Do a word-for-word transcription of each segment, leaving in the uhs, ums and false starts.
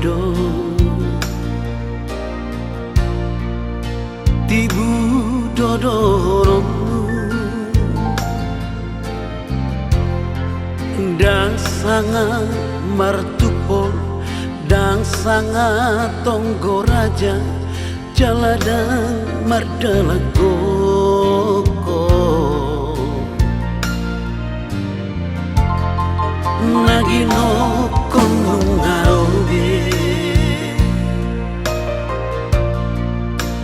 do. Tibu do dohononmu. Ndang sanga martumpol, ndang sanga tonggo raja, jala ndang mardalan gogo. Na ginokkon nunga ro be,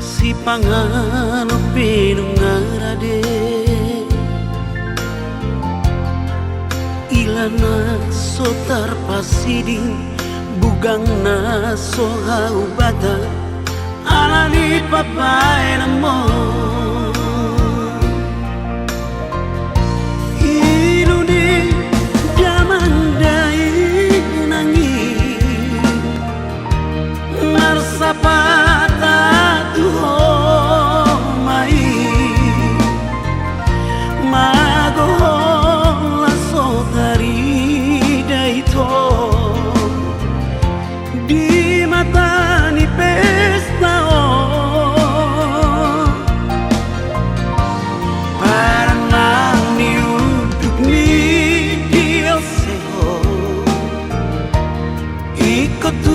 sipanganon pe nunga rade. Ila na so tarpasiding, bugang na so haubatan, ala ni papaenanmon. Ilu ni damang dainang i, marsapata tu ho ma i, magohon laos so tarida i to. Di mata ni pesta on, paranang ni unduk ni diosehon, ingkon tu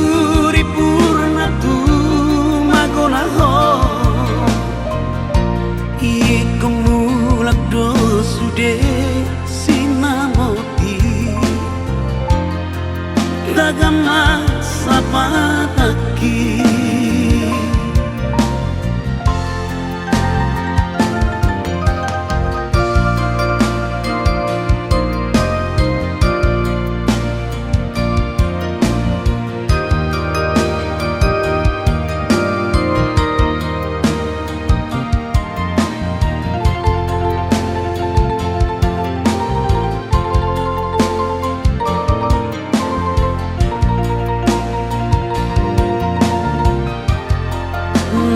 ripurna tumagona ho. Ingkon mulak do sude sinamot i, tagan ma sapatangki.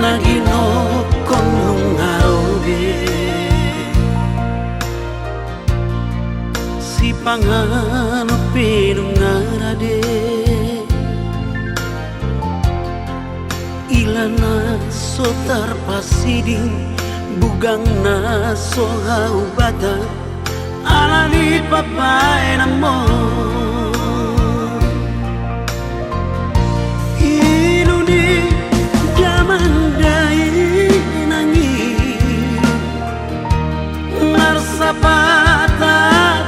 Na ginokkon nunga ro be, sipanganon pe nunga rade. Ila na so tarpasiding, bugang na so haubatan, ala ni papaenanmon. Ilu ni damang dainang i, marsapata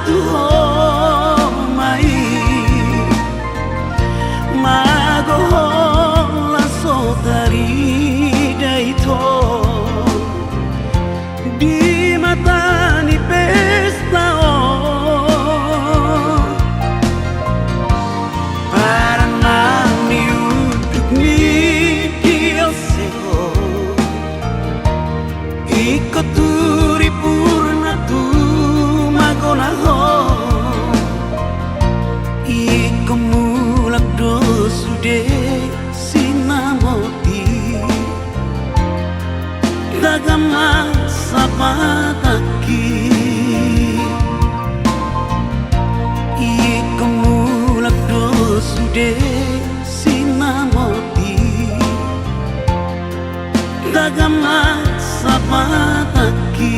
tu ho ma i, magohon laos so tarida i to. Di mata ni pesta on, paranang ni unduk ni diosehon, ingkon tu ripurna tumagona ho. Ingkon mulak do sude sinamot i, tagan ma sapatangki. Ingkon mulak do sude sinamot i, tagan ma sapatangki.